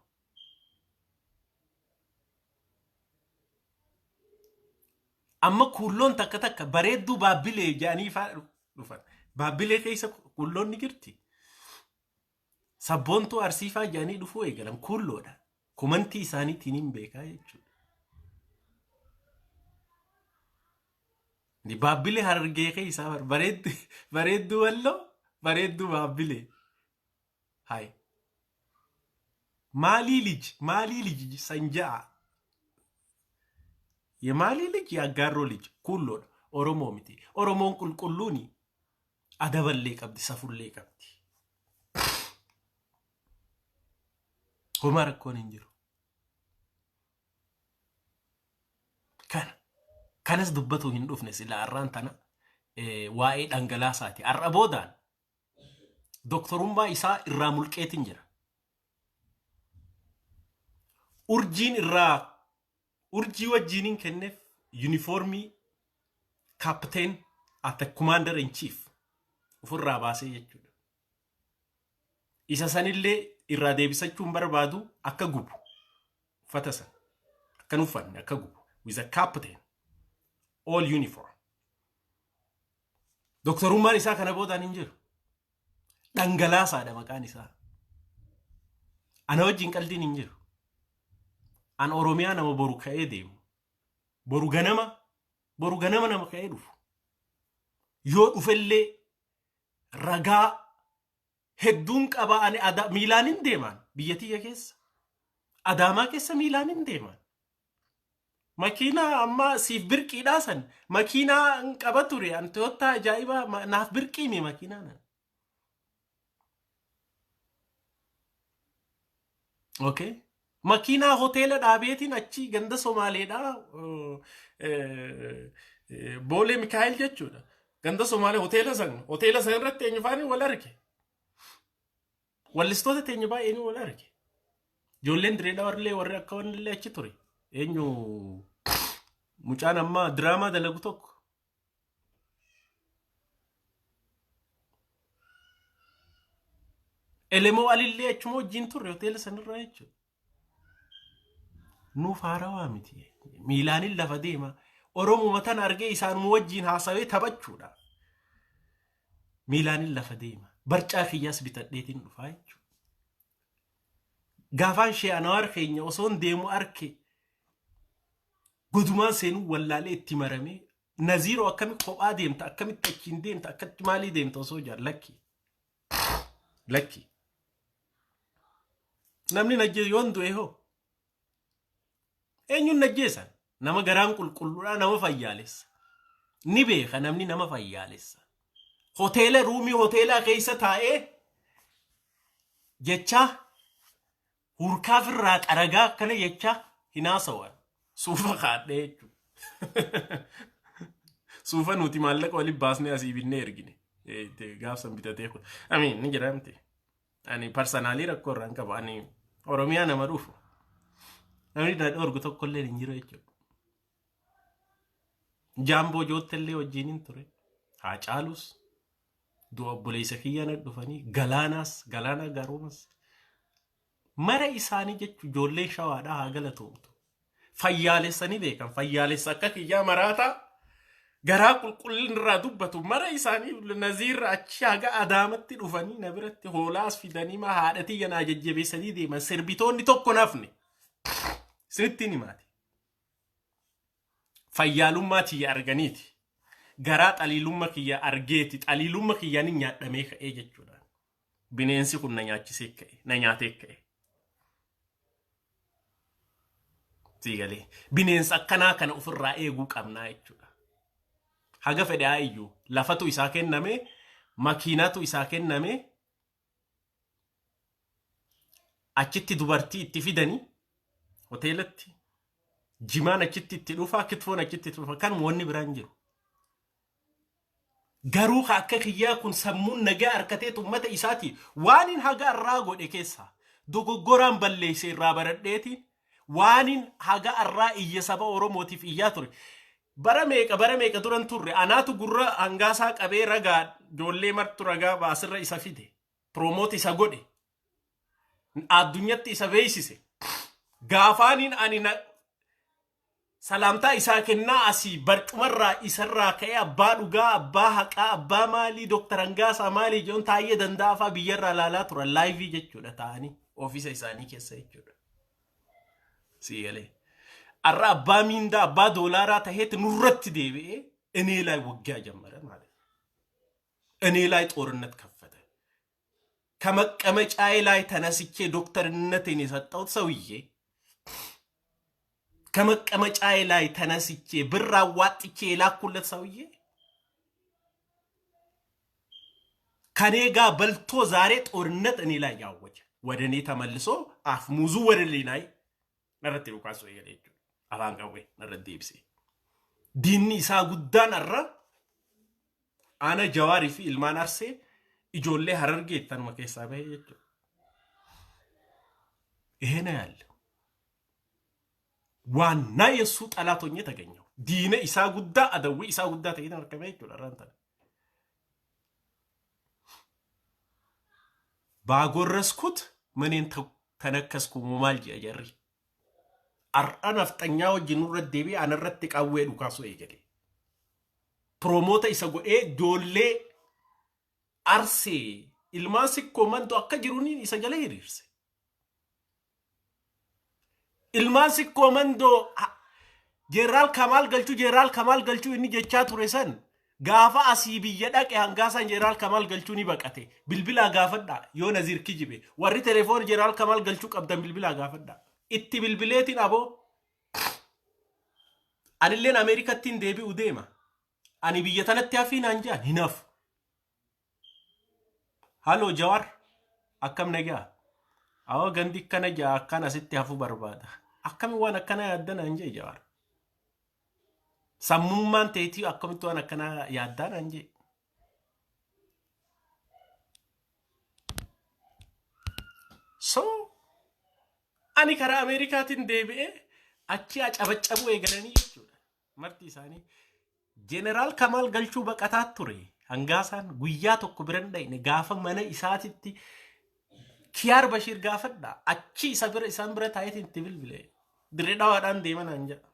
Amma kuulloon takka takka bareedduu Baabbilee jedhanii faa dhufan. Baabbilee keessa kuulloon ni jirti. Sabboontuu Arsii faa jedhanii dhufuu eegalan kuulloodha. Komantii isaaniitiin hin beekaa jechuudha. Ni Baabbilee Harargee keessaa bareedduu Walloo, bareedduu Baabbilee. Hai. Maalii lij maalii lij sanja'a. Yemaalii lij yaaggaarroo lij kuulloodha. Oromoo miti. Oromoon qulqulluuni adaballee qabdi, safullee qabdi. Homaa rakkoon hin jiru. Kana. Kanas dubbatuu hin dhufne sila har'aan tana waa'ee dhangalaasaati. Har'a boodaan doktorummaa isaa irraa mulqeetiin jira. Urjiin irraa urjii wajjiiniin kenneef yuunifoormii captain at the commander in chief ofirraa baasee jechuudha. Isa sanillee irraa deebisachuu hin barbaadu, akka gubu uffata san akka hin uffanne akka gubu with a captain all uniform. Doktorummaan isaa kana boodaan hin jiru. Dhangalaasaadha maqaan isaa. Ana wajjin qaldiin hin jiru. An Oromiyaa nama boru ka'ee deemu. Boru ganama, boru ganama nama ka'ee dhufu. Yoo dhufellee ragaa hedduun qaba. Ani miilaan hin deemaan biyya tiyya keessa. Adaamaa keessa miilaan hin deemaan. Makiinaa amma siif birqiidhaa san makiinaa hin qaba ture an Toyota ajaa'ibaa naaf birqiimi makiinaa nan. Okay. Makiinaa hoteela dhaabeetiin achi ganda Somaaleedhaa, Boolee Mikaa'el jechuudha. Ganda Somaalee hoteela san irratti eenyu faani wal arge. Wallistoota teenya baay'een wal arge. Ijoolleen diree dhawarlee warri akka wanillee achi ture. Eenyu mucaan amma diraamaa dalagu tokko. Elemoo Alillee achuma wajjin turre hoteela sanirraa jechuudha. Nuuf haarawaa miti. Miilaanin lafa deema. Oromuma tana argee isaanuma wajjin haasawee taphachuudha. Miilaanin lafa deema. Barcaa kiyyaas bitadheetiin dhufaa jechuudha. Gaafaan shee Anawaar keenya osoon deemu arke godumaan seenuu wallaalee itti maramee, Naziiroo akkami kophaa deemta, akkamitti achiin deemta, akkatti maalii deemta osoo jaan, lakki. Lakki. Namni najjeesu yoon du'e hoo? Eenyuun najjeesan? Nama garaan qulqulluudhaa, nama fayyaalessa. Ni beeka namni nama fayyaalessa. Hoteela ruumii hoteelaa keessa taa'ee jechaa hurkaaf irraa xaragaa akkana jechaa hin haasawan. Suufa kaadhee jechuudha. Suufa nuti maallaqa waliin baasnee asii binnee ergine. Gaafsan bitatee kun. Amiin ni jira miti. Ani personally rakkoo irraa hin qabu. Ani Oromiyaa nama dhufu. Namni na dhorgu tokkollee hin jiru jechuudha. Jaamboo joottellee wajjin hin ture. Haa caalus du'a obboleessa kiyya na dhufanii galaanaas galaanaa gaaroomas mara isaanii jechuun ijoolleen Shawaadhaa haa galatoomtu. Fayyaalessanii beekan, fayyaalessa akka kiyyaa maraataa garaa qulqullin irraa dubbatu mara isaanii Naziirra achi haga Adaamatti dhufanii na biratti hoolaas fidanii ma haadha tiyya naa jajjabeessanii deeman. Sirbitoonni tokko nafne isinitti himaati. Fayyaalummaa tiyya arganiiti. Garaa xaliilumma kiyya argeeti, xaliilumma kiyyaan nyaadhamee ka'ee jechuudha. Bineensi kun na nyaachisee ka'e, na nyaatee ka'e. Siigalee bineensa akkanaa kana ofirraa eeguu qabnaa jechuudha. Haga fedhe haa iyyuu, lafatu isaa kenname, makiinatu isaa kenname, achitti dubartii itti fidanii, hoteelatti jimaan achitti itti dhufaa, kitfoon achitti itti dhufa, kan wanni biraan jiru. Garuu ka akka kiyyaa kun sammuun nagaa harkateet ummata isaati waan haga irraa godhe keessaa dogoggoraan balleesse irraa baradheetiin, waan haga irraa iyya saba Oromootiif iyyaa ture. Bara meeqa, bara meeqa duran turre, anaatu gurra hangaasaa qabee, ragaa ijoollee martu ragaa baasirra isa fide. Promote isa godhe. Addunyatti isa beeksise. Gaafaaniin ani salaamtaa isaa kennaa asii barcumarraa isarraa ka'ee, abbaa dhugaa, abbaa haqaa, abbaa maalii, Dooktar Hangaasaa maalii jedhuun, taa'ee danda'aa biyyarraa ilaalaa turan live jechuudha, ta'anii ofiisa isaanii keessa jechuudha. Siigalee. Har'a abbaa miindaa, abbaa doolaaraa taheetti nurratti deebi'ee እኔ ላይ ውጊያ ጀመረ ማለት ነው። እኔ ላይ ጦርነት ከፈተ። ከመቀመጫዬ ላይ ተነስቼ ዶክተርነቴን የሰጠሁት ሰውዬ፣ ከመቀመጫዬ ላይ ተነስቼ ብር አዋጥቼ የላኩለት ሰውዬ፣ ከኔ ጋር በልቶ ዛሬ ጦርነት እኔ ላይ ያወጀ፣ ወደ እኔ ተመልሶ አፍሙዙ ወደ እኔ ላይ narratti dhukaasuu eegale jechuudha. Afaan qawwee narratti deebisee. Diinni isaa guddaan har'a ana, Jawaarii fi ilmaan Arsee, ijoollee Harargee tanuma keessaa bahee jechuudha. ይሄ ነው ያለው። ዋና የእሱ ጠላት ሆኜ ተገኘሁ። Diina isaa guddaa, adawwii isaa guddaa ta'ee argame jechuudha irraan tana. ባጎረስኩት ምኔን ተነከስኩ maal jedha jarri. Har'a nafxanyaa wajjin nurra deebi'ee anarratti qawwee dhukaasuu eegale. Promote isa godhee ijoollee Arsee, ilmaan Sikkoo Mandoo akka jiruun isa jala hiriirse. Ilmaan Sikkoo Mandoo Jeeraal Kamaal Galchuu, Jeeraal Kamaal Galchuu inni jechaa ture san, gaafa asii biyya dhaqe hangaasaan Jeeraal Kamaal Galchuu ni baqate. Bilbilaa gaafadhaa yoo Naziir kijibe. Warri telefoon Jeeraal Kamaal Galchuu qabdan bilbilaa gaafadhaa. Itti bilbileetiin, "Aboo, anilleen Ameerikattiin deebi'u deema. Ani biyya tanatti hafii," naan jedhan, hin hafu. "Haloo Jawar, akkam nagaa? Awwa, gandi akkana jaa, akkan asitti hafu barbaada. Akkami waan akkana yaadda?" naan jee Jawar. "Sammummaan teetii akkamitti waan akkanaa yaaddaa?" naan jee. So ani karaa Ameerikaatiin deebi'ee achi acabacabuu eegalanii jechuudha. Marti isaanii. Jeneraal Kamaal Galchuu baqataa ture. Hangaasaan guyyaa tokko biran dhayne, gaafa mana isaatitti Kiyaar Bashiir gaafadha. Achi isa bira, isaan bira taa'eetiin itti bilbile. Dirree Dhawaadhaan deema naan jedha.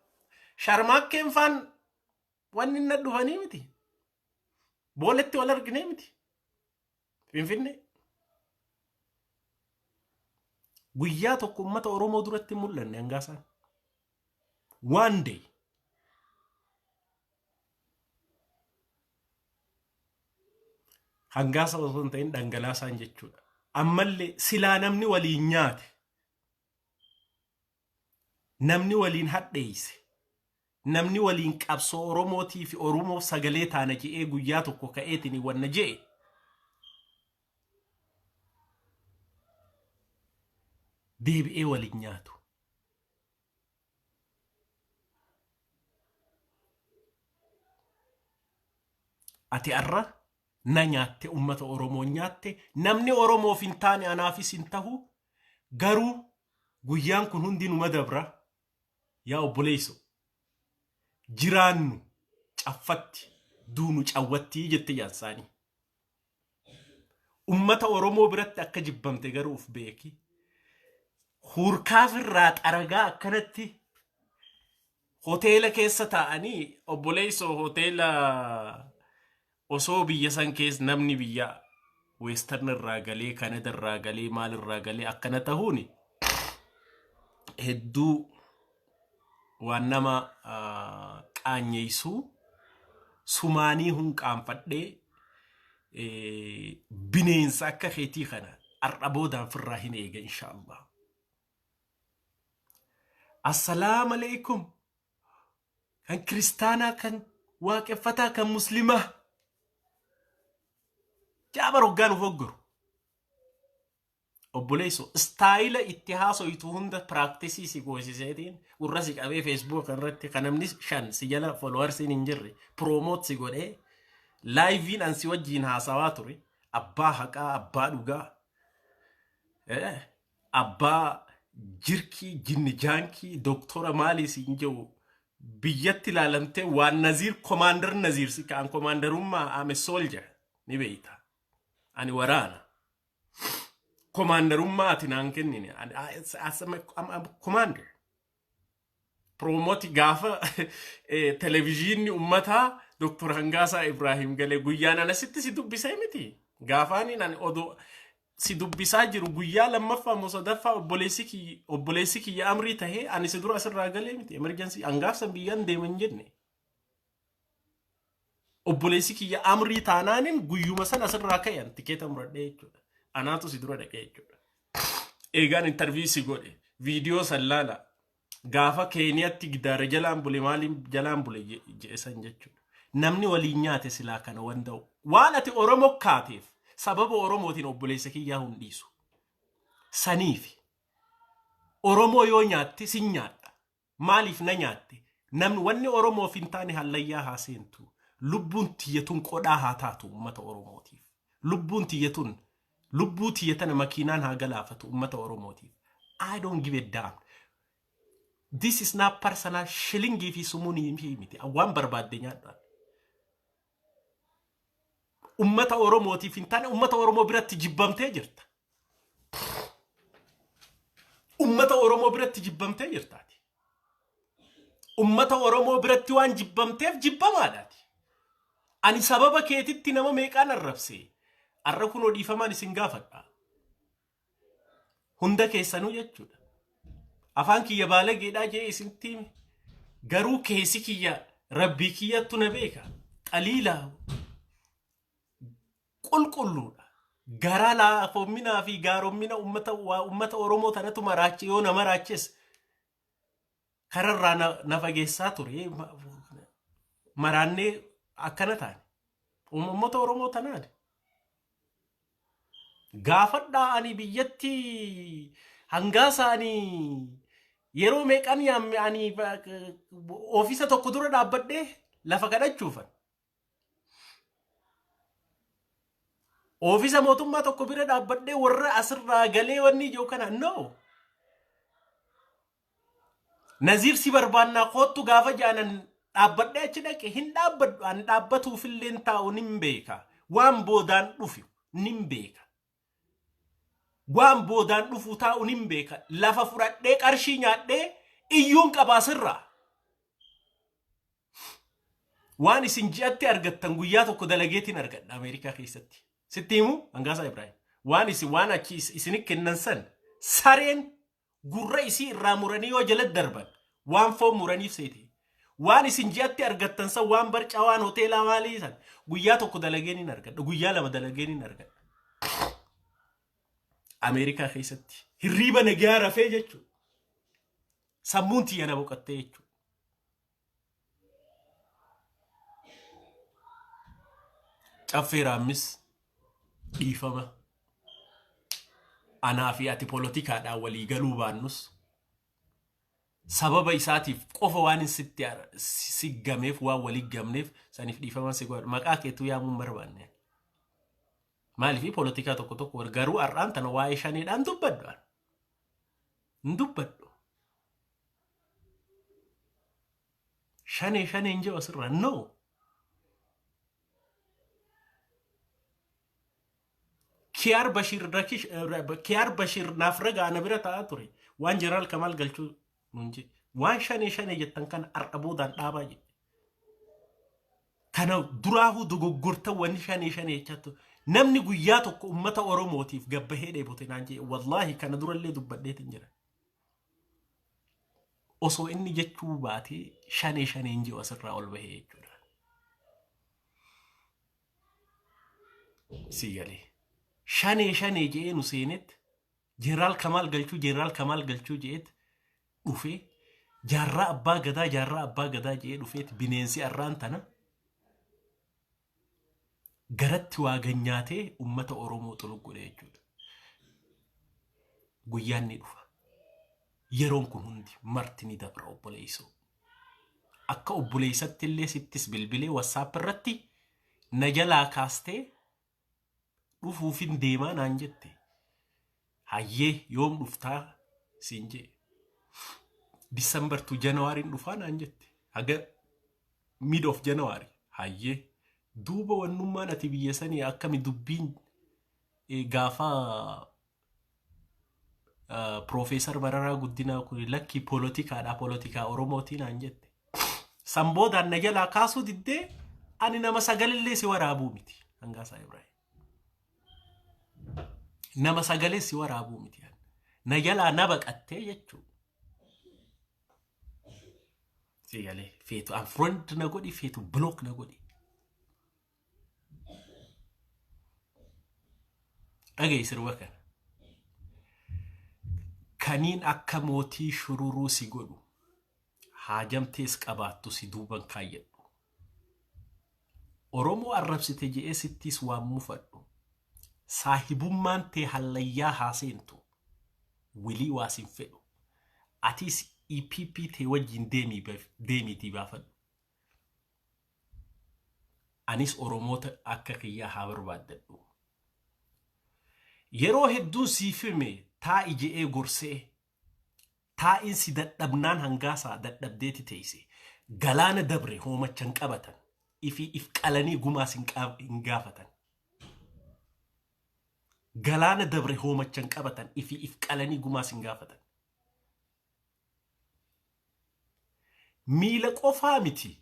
Sharmaakkeen faan wanni inni dhufanii miti. Booletti wal arginee miti. Finfinnee. Guyyaa tokko uummata Oromoo duratti hin mul'anne hangaasaan. One day. Hangaasa osoo hin ta'in dhangalaasaan jechuudha. Ammallee silaa namni waliin nyaate, namni waliin hadheeyse, namni waliin qabsoo Oromootii fi Oromoof sagalee taana je'ee guyyaa tokko ka'eetiin wanna je'e, deebi'ee waliin nyaatu. Ati har'a na nyaatte, ummata Oromoo nyaatte, namni Oromoof hin taane anaafis hin tahu, garuu guyyaan kun hundi numa dabra. Yaa obboleeyso, jiraannu caffatti, duunu cawwattii jette jaansaanii. Ummata Oromoo biratti akka jibbamte garuu uf beeki. Huurkaafirraa xaragaa akkanatti hoteela keessa taa'anii, obboleessoo, hoteela osoo biyya san keessa namni biyya western irraa galee, Kanada irraa galee, maal irraa galee akkana tahuun hedduu waan nama qaanyeessu. Sumaanii hunqaanfadhee bineensa akka keetii kana har'a boodaan firraa hin eega, insha Allah. Assalaamu alaikum. Kan kiristaanaa, kan waaqeffataa, kan muslimaa. Jaabar hoggaan uf hoggoru. Obboleessoo, style itti haasoytu hunda practice si goosiseetiin gurra si qabee Facebook irratti kan namni shan si jala followersiin hin jirre promote si godhee liveiin an si wajjiin haasawaa ture, abbaa haqaa, abbaa dhugaa, abbaa jirkii jinni jaankii doktora maalii siin jedhu biyyatti ilaalamtee waan Naziir, Commander Naziir si ka'an, commanderummaa, I'm a soldier, ni beeyta, ani waraana. Commanderummaa ati naan kennine. Commander. Promote gaafa televizyiinni ummataa Dr. Hangaasaa Ibrahim galee guyyaan anasitti si dubbisee miti. Gaafaaniin ani odoo si dubbisaa jiru guyyaa lammaffaa moo sadaffaa obboleessi kiyya amrii tahee ani si dura asirraa galee miti. Emergency hangaafsan biyyaan deeman jenne. Obboleessi kiyya amrii taanaanin guyyuma sana asirraa ka'e tikeeta muradhee jechuudha. Anaatu si dura dhaqee jechuudha. Eegaan interview si godhe viidiyoo san laala. Gaafa Keeniyatti gidaara jalaan bule, maaliin jalaan bule jedhe san jechuudha. Namni waliin nyaate silaa kana waan ta'u. Waan ati Oromoo kaateef sababa Oromootiin obboleessa kiyyaa hin dhiisu. Saniifi. Oromoo yoo nyaatte sin nyaadha. Maaliif na nyaatte? Namni wanni Oromoof hin taane hallayyaa haa seentu. Lubbuun tiyyatun qodhaa haa taatu uummata Oromootiif. Lubbuun tiyyatun, lubbuu tiyya tana makiinaan haa galaafatu uummata Oromootiif. I don't give a damn. This is not personal, shilingii fi sumunii miti. Waan barbaadde nyaadhaan. Uummata Oromootiif hin taane, uummata Oromoo biratti jibbamtee jirta. Uummata Oromoo biratti jibbamtee jirtaati. Uummata Oromoo biratti waan jibbamteef jibbamaadhaati. Ani sababa keetitti nama meeqaan arrabse. Arra kunoo dhiifamaan isin gaafadha. Hunda keessanuu jechuudha. Afaan kiyya baalageedhaa jee isinitti hime. Garuu keessi kiyya rabbii kiyyattu na beeka. Xaliila qulqulluudha. Garaa laafoomminaa fi gaaromina uummata waa uummata Oromoo tanatu maraache, yoo na maraaches kararraa na fageessaa ture. Maraannee akkana taane. Uummata Oromoo tanaani. Gaafadhaa, ani biyyatti hangaasa ani yeroo meeqan yaamme, ani ofiisa tokko dura dhaabbadhee lafa kadhachuufan. Oofisa mootummaa tokko bira dhaabbadhee warra asirraa galee wanni ijoo kana no. Naziir si barbaannaa koottu gaafa jaanan dhaabbadhee achi dhaqe hin dhaabbadhu, ani dhaabbatuufillee taa'u nin beeka. Waan boodaan dhufu nin beeka. Waan boodaan dhufu taa'u nin beeka. Lafa fudhadhee qarshii nyaadhee iyyuun qaba asirraa. Waan isin ji'atti argattan guyyaa tokko dalageetiin argadha Ameerikaa keessatti. Sitti himu, Hangaasaa Ibrahim. Waan isin waan achi isinit kennan san sareen gurra isii irraa muranii yoo jala darban waan foon muraniif seete. Waan isin ji'atti argattan san, waan barcaa, waan hoteelaa maalii san, guyyaa tokko dalageen hin argadha. Guyyaa 2 dalageen hin argadha. Ameerikaa keessatti hirriiba nagaa rafee jechuudha. Sammuun tiyya na boqottee jechuudha. Caffee Raammis, dhiifama. Anaa fi ati poolotikaadhaan walii galuu baannus sababa isaatiif qofa waan hin sitti si gameef, waan walii gamneef saniif dhiifama si godha. Maqaa keetuu yaamuun barbaanne. Maaliif poolotikaa tokko tokko garuu har'aan tana waa'ee shaneedhaan dubbadhu. Hin dubbadhu. Shanee shaneen jedhu asirraa no. Kiyaar Bashir Rakish, Kiyaar Bashir naaf ragaa, na bira taa'aa ture. Waan Jeneraal Kamaal Galchuu nuun jedhe. Waan shanee shanee jettan kana har'a boodaan dhaabaa jedhe. Kana duraahuu dogoggortan, wanni shanee shanee jechaa namni guyyaa tokko uummata Oromootiif gabbahee dheebote naan jedhe, wallaahi kana durallee dubbadheetin jira. Osoo inni jechuu baatee shanee shaneen jiru asirraa ol bahee jechuudha. Si galee. Shanee shanee je'ee nu seenetti, Jeneraal Kamaal Galchuu, Jeneraal Kamaal Galchuu je'eet dhufee, Jaarraa Abbaa Gadaa, Jaarraa Abbaa Gadaa je'ee dhufeet, bineensi arraan tana garatti waa ganyaatee ummata Oromoo xuluq godhe jechuudha. Guyyaan ni dhufa. Yeroon kun hundi marti ni dabra, obboleessoo. Akka obboleessatti illee sittis bilbilee WhatsApp irratti na jalaa kaastee dhufuufin deemaa naan jette. Hayyee, yoom dhuftaa siin jee. December to January dhufaa naan jette. Haga mid of January. Hayyee. Duuba wannummaan ati biyya sanii akkami dubbiin gaafa Piroofeesar Mararaa Guddinaa kun? Lakkii, poolotikaadha, poolotikaa Oromootii naan jette. San boodaan na jalaa kaasuu diddee, ani nama sagalillee si waraabuu miti. Hangaasaa Ibrahim. Nama sagalee si waraabuu miti. Na jalaa na baqattee jechuudha. Si galee, feetu unfriend na godhi, feetu block na godhi. Dhaga'i sirba kana. Kaniin akka mootii shururuu si godhu, haajamtees qabaattu si duuban kaayyadhu. Oromoo arrabsite je'ee sittiis waan mufadhu. Saahibummaan tee hallayyaa haa seentu. Wilii waa sin fedhu. Atis EPP tee wajjin deemiitii baafadhu. Anis Oromoota akka kiyyaa haa barbaaddadhu. Yeroo hedduu siif hime, taa'i je'ee gorsee, taa'insi dadhabnaan hangaasaa dadhabdeeti teeyse. Galaana dabre hoomachan qabatan, ifii if qalanii gumaas hin gaafatan. Galaana dabre hoomachan qabatan, ifii if qalanii gumaas hin gaafatan. Miila qofaa miti.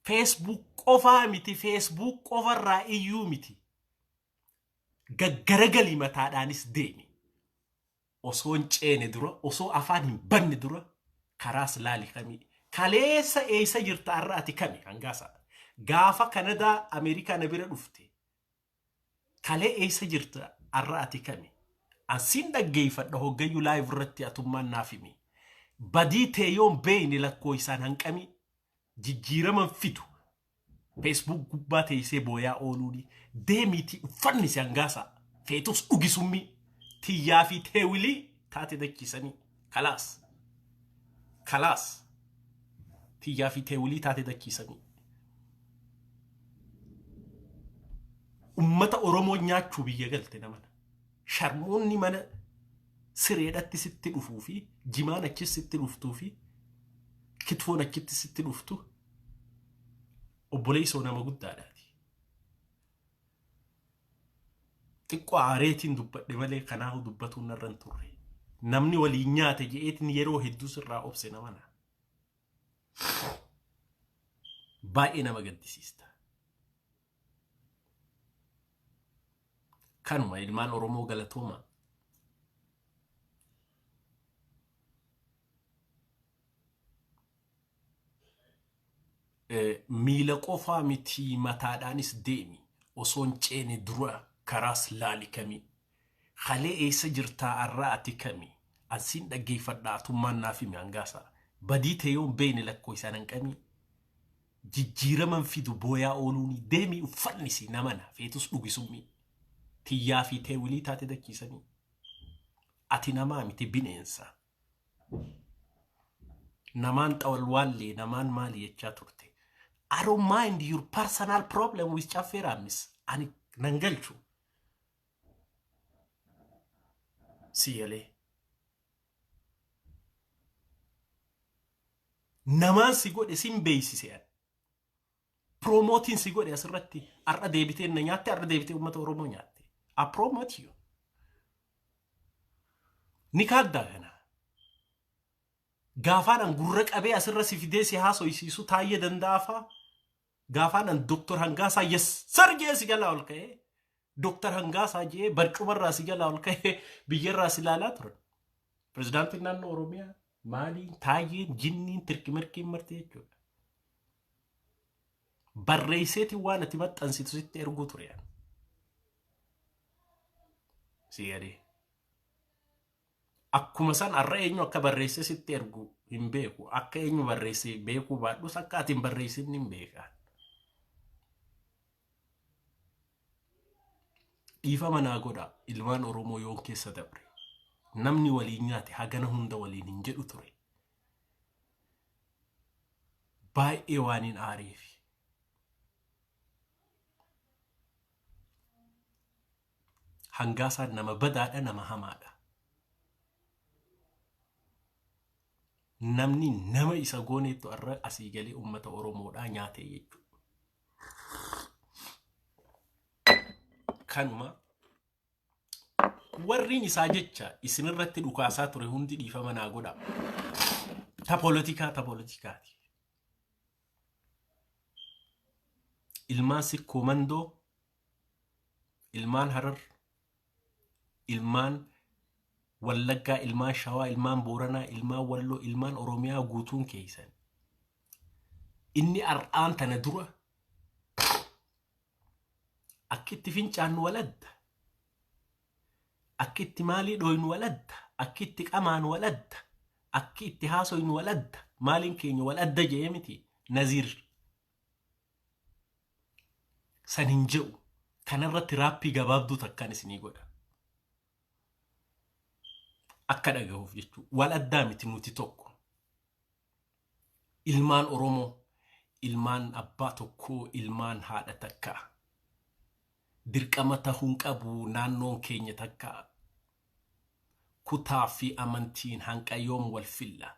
Facebook qofaa miti. Facebook qofarraa iyyuu miti. Gaggaragalii mataadhaanis deemi. Osoo hin ceene dura, osoo afaan hin banne dura karaas laali kamii. Kaleessa eessa jirta, har'a ati kami, Hangaasaa? Gaafa Kanadaa, Ameerikaa na bira dhufte. Kalee eessa jirta, har'a ati kami? Ansiin dhaggeeffadha hoggayyuu live irratti, atummaan naaf himi. Badii tee yoon beeyne lakkoofsaan hanqamii jijjiiraman fidu. Facebook gubbaa teessee booyaa ooluuni deemiitii uffanni si, Hangaasaa. Feetus dhugi summii, tiyyaa fi teewilii taate dachiisanii. Kalaas, kalaas, tiyyaa fi teewilii taate dachiisanii. Ummata Oromoo nyaachuu biyya galte namana. Sharmoonni mana sireedhatti sitti dhufuu fi jimaan achi sitti dhuftuu fi kitfoon achitti sitti dhuftu, obboleessoo nama guddaadhaati. Xiqqoo aareetiin dubbadhe malee kanaahu dubbatuun narra hin turre. Namni waliin nyaate je'eetiin yeroo hedduu sirraa obse namana. Baay'ee nama gaddisiista. Kanuma, ilmaan Oromoo, galatooma. Miila qofaa miti, mataadhaanis deemi. Osoo hin ceene dura karaas laali kamii. Kalee eessa jirtaa, har'aa ati kami? Ansiin dhaggeeffadha, atummaan naaf himi, Hangaasaa. Badii ta'e yoon beekne lakkoofsaan hanqamii. Jijjiiraman fidu booyaa ooluuni deemii uffannisi namana, feetus dhugi summii. Tiyyaa fi teewilii taate dachiisanii. Ati namaa miti, bineensa. Namaan xawalwaallee namaan maali jechaa turte. I don't mind your personal problem with Caffee Raammis. Ani nan galchu. Si galee. Namaan si godhe sin beeksise ani. Promote-iin si godhe asirratti, har'a deebitee na nyaatte, har'a deebitee uummata Oromoo nyaatte. I promote you. Ni kaaddaa kana. Gaafaan an gurra qabee asirra si fidee si haasoysiisu, Taayyee Danda'aafaa, gaafaan an Doktor Hangaasaa yes sir jee si jalaa ol ka'ee, Doktor Hangaasaa jee barcumarraa si jalaa ol ka'ee biyyarraa si ilaalaa turan. Pirezidaantiin naannoo Oromiyaa maaliin, Taayyeen, jinniin tirkimirkiin marti jechuudha. Barreesseetiin waan ati maxxansitu sitti erguu ture. Si galee. Akkuma san har'a eenyu akka barreesse sitti ergu hin beeku. Akka eenyu barreesse beekuu baadhus akka ati hin barreessin hin beeka. Dhiifama naa godha, ilmaan Oromoo yoon keessa dabre. Namni waliin nyaate hagana hunda waliin hin jedhu ture. Baay'ee waan hin aareefi. Hangaasaan nama badaadha, nama hamaadha. Namni nama isa gooneettu har'a asii galee uummata Oromoodhaa nyaatee jechuudha. Kanuma warriin isaa jecha isinirratti dhukaasaa ture hundi dhiifama naa godha. Ta poolitikaa ta poolitikaati. Ilmaan Sikkoo Mandoo, ilmaan Harar, ilmaan Wallaggaa, ilmaan Shawaa, ilmaan Booranaa, ilmaan Walloo, ilmaan Oromiyaa guutuun keessan. Inni har'aan tana dura akki itti fincaannu waladda. Akki itti maalii dhooynu waladda. Akki itti qamaanu waladda. Akki itti haasoynu waladda. Maaliin keenya waladda jedhee miti. Naziir san hin jedhu. Kanarratti raappii gabaabduu takkaan isinii godha. Akka dhagahuuf jechuudha. Wal addaa miti, nuti tokko. Ilmaan Oromoo, ilmaan abbaa tokkoo, ilmaan haadha takkaa. Dirqama tahuun qabu naannoon keenya takkaa. Kutaa fi amantiin hanqayyoom wal filla.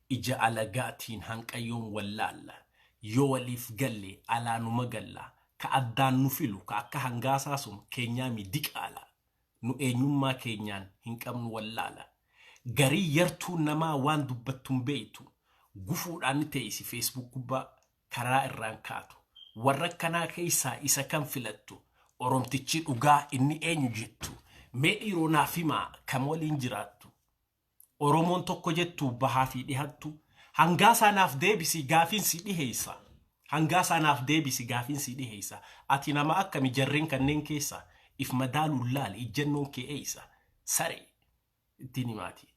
Ija alagaatiin hanqayyoom wal laalla. Yoo waliif galle alaanuma galla. Ka addaan nu filu ka akka hangaasaa sun keenyaami diqaala. Nu eenyummaa keenyaan hin qabnu wallaala. Garii yartuun namaa waan dubbattu hin beektu. Gufuudhaan ni teessi Facebook gubbaa karaa irraan kaatu. Warra akkanaa keessaa isa kam filattu? Oromtichi dhugaa inni eenyu jettu? Mee dhiiroo naaf himaa, kam waliin jiraattu? Oromoon tokko jettu bahaa fi dhihattu. Hangaasaa naaf deebisi, gaafiin si dhiheessa. Hangaasaa naaf deebisi, gaafiin si dhiheessa. Ati nama akkami jarreen kanneen keessa? If madaaluun laali, ijjannoon kee eessa? Saree ittiin himaati.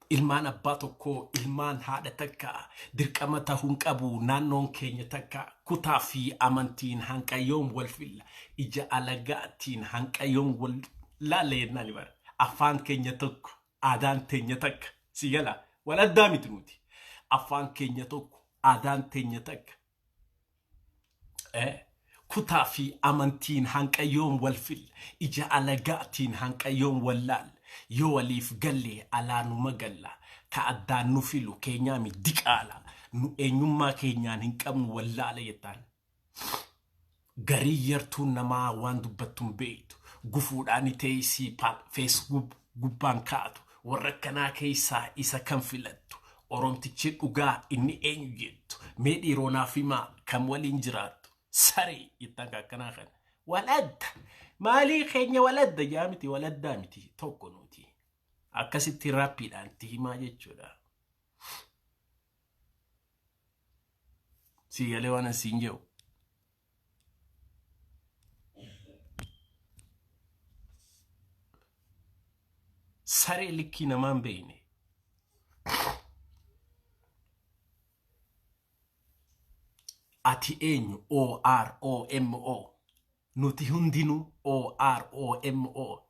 Ilmaan abbaa tokkoo, ilmaan haadha takka, dirqama tahuun qabu naannoon keenya takka. Kutaa fi amantiin hanqayyoon wal filla. Ija alagaatiin hanqayyoon wal laalla jennaan bara. Afaan keenya tokko, aadaan teenya takka. Si gala, wal addaa miti nuti. Afaan keenya tokko, aadaan teenya takka. Kutaa fi amantiin hanqayyoon wal filla. Ija alagaatiin hanqayyoon wal laalla. Yoo waliif galle alaanuma galla. Ka addaan nu filu keenyaami diqaala. Nu eenyummaa keenyaan hin qabnu wallaala jettaan. Garii yartuun namaa waan dubbattu hin beektu. Gufuudhaan teessii Facebook gubbaan kaatu. Warra akkanaa keessaa isa kam filattu? Oromtichi dhugaa inni eenyu jettu? Mee dhiiroo naaf himaa, kam waliin jiraattu? Saree jettaan ka akkanaa kana. Waladda. Maalii keenya waladda jaa miti, waladdaa miti, tokko nuti. Akkasitti raappiidhaan itti himaa jechuudha. Si galee waan asiin jedhu. Saree likkii namaan beekne. Ati eenyu? OROMO. Nuti hundinuu OROMO.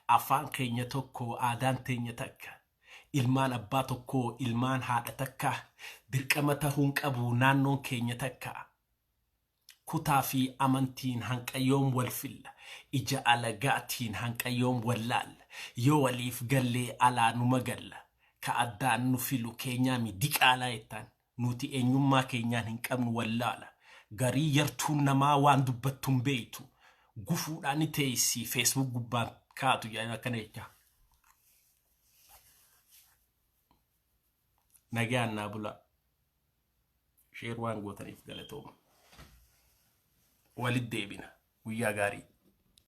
Afaan keenya tokko, aadaan teenya takka. Ilmaan abbaa tokkoo, ilmaan haadha takka. Dirqama tahuun qabu naannoon keenya takka. Kutaa fi amantiin hanqayyoom wal filla. Ija alagaatiin hanqayyoom wal laalla. Yoo waliif gallee alaanuma galla. Ka addaan nu filu keenyaami diqaalaa jettaan. Nuti eenyummaa keenyaan hin qabnu wallaala. Garii yartuun namaa waan dubbattu hin beektu. Gufuudhaan ni teessi Facebook gubbaan kaatu jedhan akkana jecha. Nagaan naa bulaa. Share waan gootaniif galatooma. Walitti deebina. Guyyaa gaarii.